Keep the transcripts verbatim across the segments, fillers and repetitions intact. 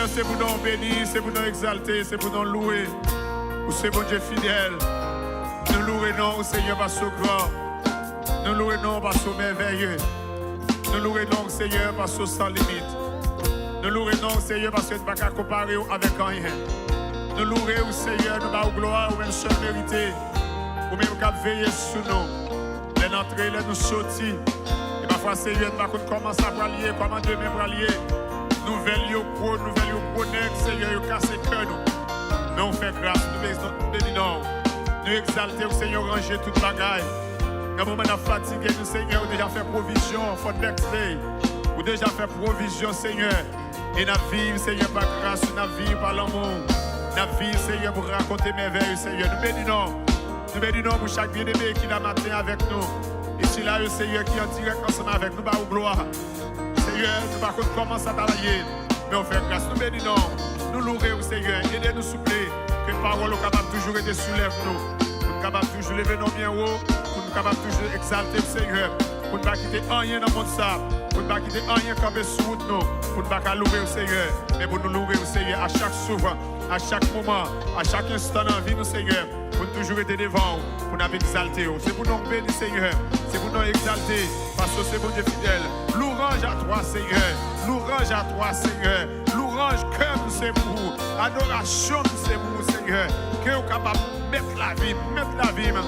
Se pou non w beni, se pou non w egzalte, se pou non w louwe. Ou se Bondye fidèl. Nou louwe non w, Senyè, paske w gran. Nou louwe non w paske w mèvèye. Nou louwe non w, Senyè, paske w san limit. Nou louwe non w, Senyè, paske n pa ka konpare w avèk anyen. Nou louwe w, Senyè, nou ba w glwa, ou menm sèl merite. Ou menm k ap veye sou nou. Lè n antre, lè nou soti. E pafwa, Senyè, n pa konn kòman sa pral ye, kòman demen pral ye. Nouvèl yo gwo, nouvèl yo gwo nèg, Senyè, yo kase kè nou. Men w fè gras, nou beni non w. Nou egzalte w, Senyè, w ranje tout bagay. Nan moman n ap fatige nou, Senyè, ou deja fè pwovizyon for next day. Ou deja fè pwovizyon, Senyè. E n ap viv, Senyè, pa gras ou, n ap viv pa lanmou w. N ap viv, Senyè, pou rakonte mèvèy ou, Senyè. Nou beni non w. Nou beni non w pou chak byeneme ki la maten avèk nou. E sila yo, Senyè, ki an dirèk ansanm avèk nou, ba ou glwa. Senyè, nou pa konn kòman sa t ap ye, men w fè gras. Nou beni non w. Nou louwe w, Senyè. Ede nou, souple, ke pawòl ou kapab toujou rete sou lèv nou. Pou n kapab toujou leve non w byen wo, pou n kapab toujou egzalte w, Senyè. Pou n pa kite anyen nan mond sa, pou n pa kite anyen kanpe sou wout nou, pou n pa ka louwe w, Senyè. Men pou nou louwe w, Senyè, a chak souf, a chak moman, a chak enstan nan vi nou, Senyè. Pou n toujou rete devan w, pou n ap egzalte w. Se pou non w beni, Senyè. Se pou non w egzalte, paske w se Bondye fidèl. Louange à toi, Seigneur. Louange à toi, Seigneur. Louange, kè m se pou ou. Adorasyon m se pou ou, Senyè. Ke w kapab mèt lavi m, mèt lavi m.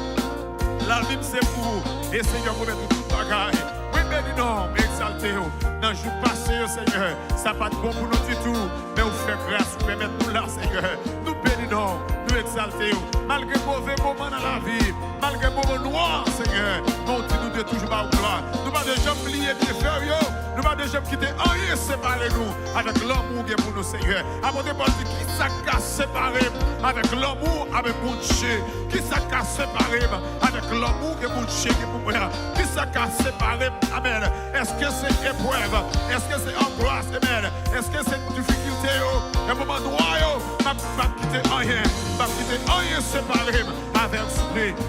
Lavi m se pou ou. E Senyè, ou mèt tout bagay. Mwen beni non w, mwen egzalte w. Nan jou pase yo, Senyè, sa pa t bon pou nou ditou. Men ou fè gras, ou pèmèt nou la, Senyè. Nou beni non w, nou egzalte w. Malgre move moman nan lavi, malgre moman nwa, Senyè, men ou di nou dwe toujou ba ou glwa. Nou pa dwe janm bliye byenfè w yo. Nou pa dwe janm kite anyen separe nou avèk lanmou ou gen pou nou, Senyè. Apot Pòl di, kisa k ka separe m avèk lanmou avèk Bondye? Kisa k ka separe m avèk lanmou ke Bondye gen pou mwen an? Kisa k ka separe m? Amèn. Èske se eprèv? Èske se angwas? Amèn. Èske se difikilte yo? Nan moman nwa yo, m ap, m ap kite anyen. M ap kite anyen separe m avèk ou.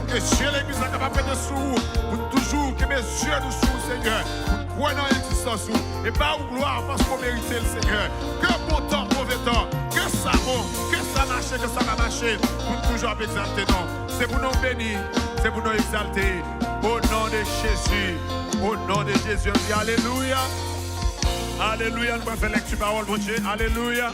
Ke zye legliz la kapab rete sou ou. Pou n toujou kenbe zye nou sou ou, Senyè. Pou n kwè nan egzistans ou. E ba ou glwa paske w merite l, Senyè. Ke bon tan, move tan, ke sa bon, ke sa mache, ke sa pa mache, pou n toujou ap egzalte non w. Se pou non w beni, se pou non w egzalte. O non de Jezi, o non de Jezi, nou di alelouya. Alelouya, nou pral fè lèkti pawòl Bondye. Alelouya.